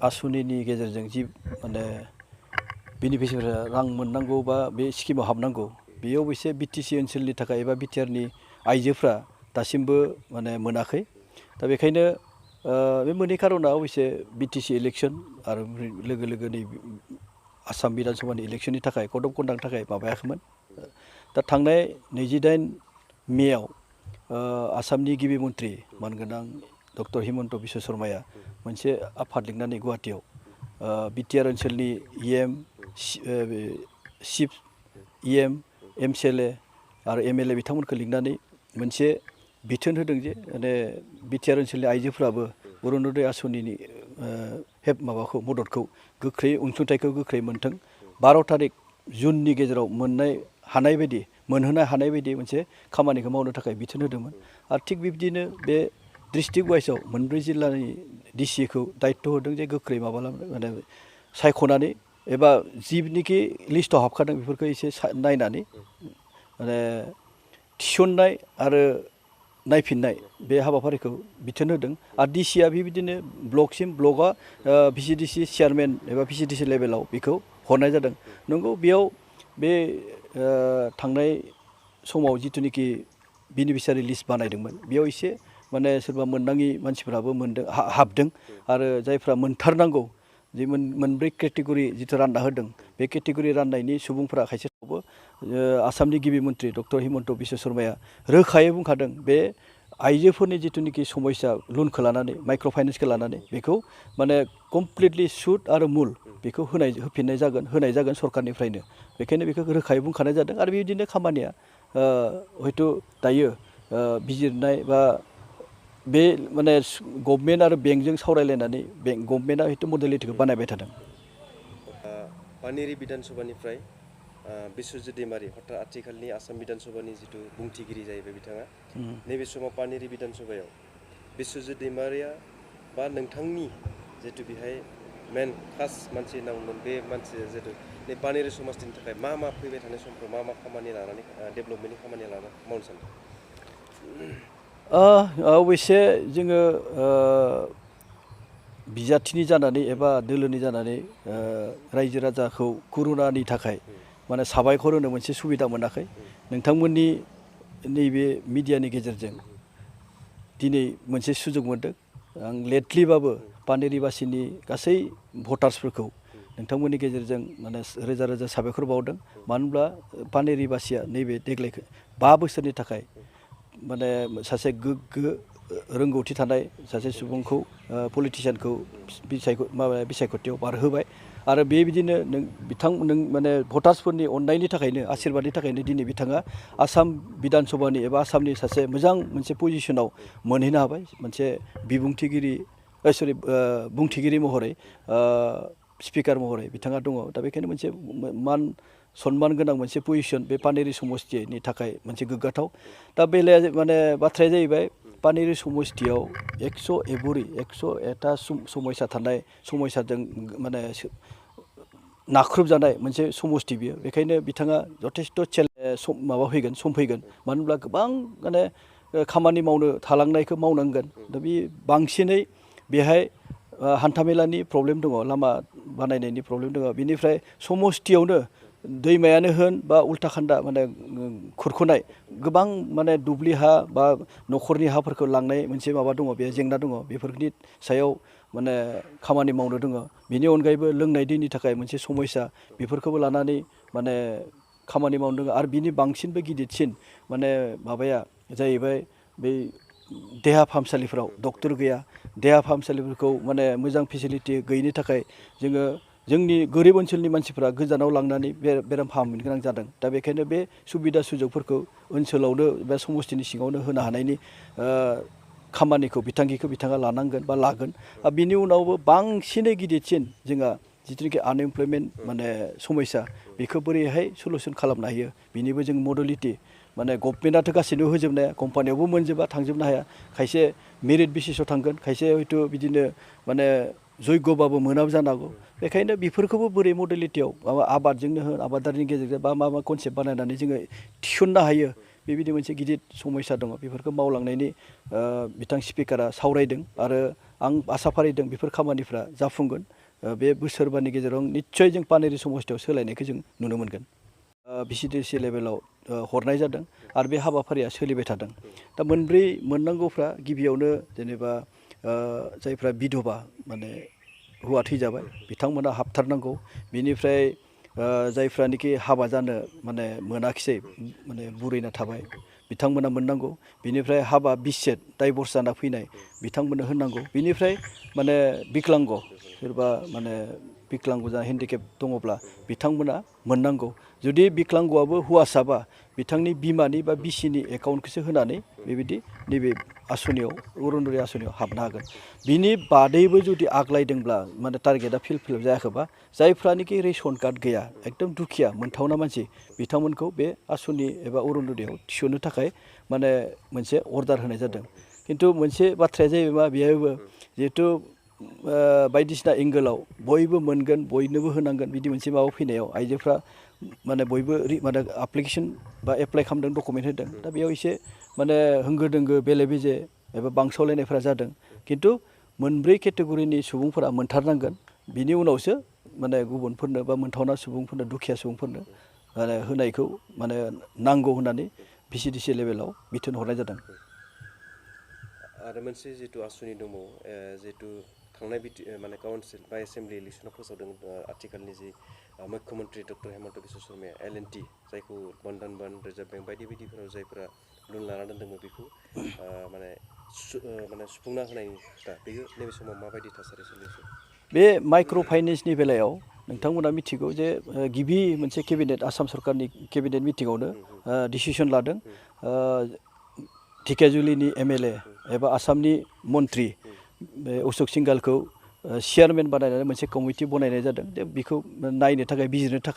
आसुनिनि गेजेरजों जि माने बेनिफिसियारिफोरा रां मोननांगौ बा बे स्किमाव हाबनांगौ बेयाव अबयसे बिटिसि ओनसोलनि थाखाय एबा बिटिआरनि आइजोफ्रा दासिमबो माने मोनाखै दा बेखायनो बे मोननै खार'ना अबयसे बिटिसि इलेक्सन आरो लोगो लोगो नै आसाम बिधान सभानि इलेक्सननि थाखाय कड अफ कन्डाक्टनि थाखाय माबायाखैमोन दा थांनाय 28 मेआव आसामनि गिबि मन्थ्रि मानगोनां डक्टर हिमन्त बिश्व शर्माया मोनसे आफाद लिंनानै गुवाहाटीयाव बिटिआर ओनसोलनि इएम चिफ इएम एमसिएलए आरो एमएलए बिथांमोनखौ लिंनानै मोनसे बिथोन होदों जे माने बिटिआर ओनसोलनि आइजोफोराबो अरुण'दय आसनिनि माबाखौ मददखौ गोख्रै अनसुंथाइखौ गोख्रै मोनथों 12 तारिख जुननि गेजेराव मोनहोनो हानाय बायदि मोनसे खामानिखौ मावनो थाखाय बिथोन होदोंमोन आरो थिग बिब्दिनो बे डिस्ट्रिक्ट वाइसआव मोनब्रै जिल्लानि डिसिखौ दायित्व होदों जे गोख्रै माने सायख'नानै एबा जिनिखि लिस्टआव हाबखादों बेफोरखौ एसे नायनानै माने थिसननाय आरो नायफिननाय बे हाबाफारिखौ बिथोन होदों आरो डिसिआ बेबायदिनो ब्लकआ भिसिडिसि चेयारमेन एबा भिसिडिसि लेभेलाव बेखौ हरनाय जादों नंगौ बेयाव बे थांनाय समाव जिथुनिखि बेनिफिसियारि लिस्ट बानायदोंमोन बेयाव एसे माने सोरबा मोननाङि मानसिफोराबो मोनदों हाबदों आरो जायफ्रा मोनथारनांगौ जि मोनब्रै केटेगरि जिथु रानना होदों बे केटेगरि राननायनि सुबुंफोरा खायसेखौबो आसामनि गिबि मन्थ्रि डक्टर हिमन्त बिश्व शर्माया रोखायै बुंखादों बे आइजोफोरनि जिथुनिखि समस्या लुनखौ लानानै माइक्र' फाइनेन्सखौ लानानै बेखौ माने कमप्लिटलि सुद आरो मुल बेखौ होनाय जागोन सरकारनिफ्रायनो बेखायनो बेखौ रोखायै बुंखानाय जादों आरो बेबायदिनो खामानिया हयथ' दायो बिजिरनाय बा बे माने गभर्नमेन्ट आरो बेंकजों सावरायलायनानै गभर्नमेन्टआ हयथ' मडेलिटिखौ बानायबाय थादों पानेरि बिधान सभानिफ्राय बिश्वजित दैमारि हरथा आथिखालनि आसाम बिधान सभानि जिथु बुंथिगिरि जाहैबाय बिथाङा नैबे समाव पानेरि बिधान सभायाव बिश्वजित दैमारिया बा नोंथांनि जिथु बेहाय मेन खास मानसि होनना बुंगोन बे मानसिया जिथु नै पानेरि समाजनि थाखाय मा फैबाय थानाय समफ्राव मा खामानि लानानै डेभेलपमेन्टनि खामानि लानानै मावनो सानदों अबयसे जोङो बिजाथिनि जानानै एबा दोलोनि जानानै रायजो राजाखौ कर'नानि थाखाय माने साबायखर होनो मोनसे सुबिदा मोनाखै नोंथांमोननि नैबे मिडियानि गेजेरजों दिनै मोनसे सुजुग मोनदों आं लेटलिबाबो पानेरिबासिनि गासै भटार्सफोरखौ नोंथांमोननि गेजेरजों माने रोजा रोजा साबायखर बावदों मानो होनब्ला पानेरिबासिया नैबे देग्लाय 5 बोसोरनि थाखाय माने सासे गोग्गो रोंगौथि थानाय सासे सुबुंखौ पलिटिशियानखौ बिसायख'थियाव बारहोबाय आरो बेबायदिनो नों माने भटार्सफोरनि अननायनि थाखायनो आशीर्बादनि थाखायनो दिनै बिथाङा आसाम बिधान सभानि एबा आसामनि सासे मोजां मोनसे पजिशनाव मोनहैनो हाबाय मोनसे बुंथिगिरि महरै स्पिकार महरै बिथाङा दङ दा बेखायनो मोनसे सनमान गोनां मोनसे पजिशन बे पानेरि समष्टिनि थाखाय मोनसे गोग्गाथाव दा बेलाया माने बाथ्राया जाहैबाय पानेरि समष्टियाव 100 समयसा थानाय समयसाजों माने नाख्रुबजानाय मोनसे समष्टि बियो बेखायनो बिथाङा जथेस्थ' सम फैगोन मानो होनब्ला गोबां माने खामानि मावनो थालांनायखौ मावनांगोन दा बे बांसिनै बेहाय हान्थामेलानि प्रब्लेम दङ लामा बानायनायनि प्रब्लेम दङ बेनिफ्राय समष्टियावनो दैमायानो होन बा उल्टा खान्दा माने खुरख'नाय गोबां माने दुब्लि हा बा न'खरनि हाफोरखौ लांनाय मोनसे माबा दङ बे जेंना दङ बेफोरनि सायाव माने खामानि मावनो दङ बेनि अनगायैबो लोंनाय दैनि थाखाय मोनसे समस्या बेफोरखौबो लानानै माने खामानि मावनो दङ आरो बिनि बांसिनबो गिदिरसिन माने माबाया जाहैबाय बै देहा फाहामसालिफोराव डक्टर गैया देहा फाहामसालिफोरखौ माने मोजां फेसिलिटि गैयिनि थाखाय जोंनि गोरिब ओनसोलनि मानसिफ्रा गोजानाव लांनानै बेराम फाहामनो गोनां जादों दा बेखायनो बे सुबिदा सुजुगफोरखौ ओनसोलावनो बा समष्टिनि सिङावनो होनो हानायनि खामानिखौ बिथांखिखौ बिथाङा लानांगोन बा लागोन बिनि उनावबो बांसिनै गिदिरसिन जोंहा जिथुनिखि आनएमप्लयमेन्ट माने समस्या बेखौ बोरैहाय सलुसन खालामनो हायो बिनिबो जों मडेलिटि माने गभर्नमेन्टआथ' गासैनोबो होजोबनो हाया कम्पानियावबो मोनजोबा थांजोबनो हाया खायसे मेरिट बेसिसाव थांगोन खायसे हयथ' बिदिनो माने जयग'बाबो मोनाबो जानो हागौ बेखायनो बेफोरखौबो बोरै मडेलिटियाव माबा आबादजोंनो होन आबादारिनि गेजेरजों बा मा कनसेप्ट बानायनानै जोङो थिसननो हायो बेबायदि मोनसे गिदिर समस्या दङ बेफोरखौ मावलांनायनि बिथां स्पिकारा सावरायदों आरो आं आसा फारिदों बेफोर खामानिफ्रा जाफुंगोन बे बोसोरबानि गेजेराव निस्सय जों पानेरि समस्थियाव सोलायनायखौ जों नुनो मोनगोन भिसिडिसि लेभेलाव हरनाय जादों आरो बे हाबाफारिया सोलिबाय थादों दा मोननांगौफ्रा गिबियावनो जेनेबा जायफ्रा बिधबा माने हौवा थैजाबाय बिथांमोना हाबथारनांगौ बिनिफ्राय जायफ्रानोखि हाबा जानो माने मोनाखिसै माने बुरैना थाबाय बिथांमोना मोननांगौ बिनिफ्राय हाबा बिसेट डाइभर्स जाना फैनाय बिथांमोननो होनांगौ बिनिफ्राय माने बिकलांग सोरबा माने बिकलांग जा हेन्डिकेप दङब्ला बिथांमोना मोननांगौ जुदि बिकलांगआबो हौवासाबा बिथांनि बिमानि बा बिसिनि एकाउन्टखौसो होनानै बेबायदि नैबे आसनियाव अरुण'दय आसनियाव हाबनो हागोन बिनि बादैबो जुदि आग्लायदोंब्ला माने टारगेटआ फिलआप जायाखैबा जायफ्रानोखि रेशन कार्ड गैया एकदम दुखिया मोनथावना मानसि बिथांमोनखौ बे आसनि एबा अरुण'दयआव थिसननो थाखाय माने मोनसे अर्डार होनाय जादों खिन्थु मोनसे बाथ्राया जाहैबाय मा बेहायबो जिहेथु बायदिसिना एंगोलाव बयबो मोनगोन बयनोबो होनांगोन बिदि मोनसे माबा फैनायाव आइजोफ्रा माने बयबो माने एप्लिकेसन बा एप्लाइ खालामदों डकुमेन्ट होदों दा बेयाव एसे माने होंगो दोंगो बेले बेजे एबा बांसावलायनायफ्रा जादों खिन्थु मोनब्रै केटेगरिनि सुबुंफोरा मोनथारनांगोन बिनि उनावसो माने गुबुनफोरनो बा मोनथावना सुबुंफोरनो दुखिया सुबुंफोरनो माने होनायखौ माने नांगौ होननानै भिसिडिसि लेभेलाव बिथोन हरनाय जादों आरो मोनसे जितु आसुनि दंबावो जितु थांनाय माने काउन्सिल बा एसेम्बलि इलेक्सनाव फोसावदों आथिखालनि जि मुख्यमन्त्रि डक्टर हेमन्त बिश्व शर्माया L&T जायखौ बन्धन बेंक रिजार्भ बेंक बायदि बायदिफोराव जायफोरा लुन लाना दोनदोंमोन बेखौ माने सुफुंना होनायनि खोथा बेयो नैबे समाव माबायदि थासारि सोलिगासिनो बे माइक्र' फाइनेन्सनि बेलायाव नोंथांमोना मिथिगौ जे गिबि मोनसे केबिनेट आसाम सरकारनि केबिनेट मिटिङावनो डिसिसन लादों ढेकियाजुलिनि MLA एबा आसामनि मन्त्रि बे अशोक सिंघालखौ चेयारमेन बानायनानै मोनसे कमिटि बनायनाय जादों बेखौ नायनो थाखाय बिजिरनो थाखाय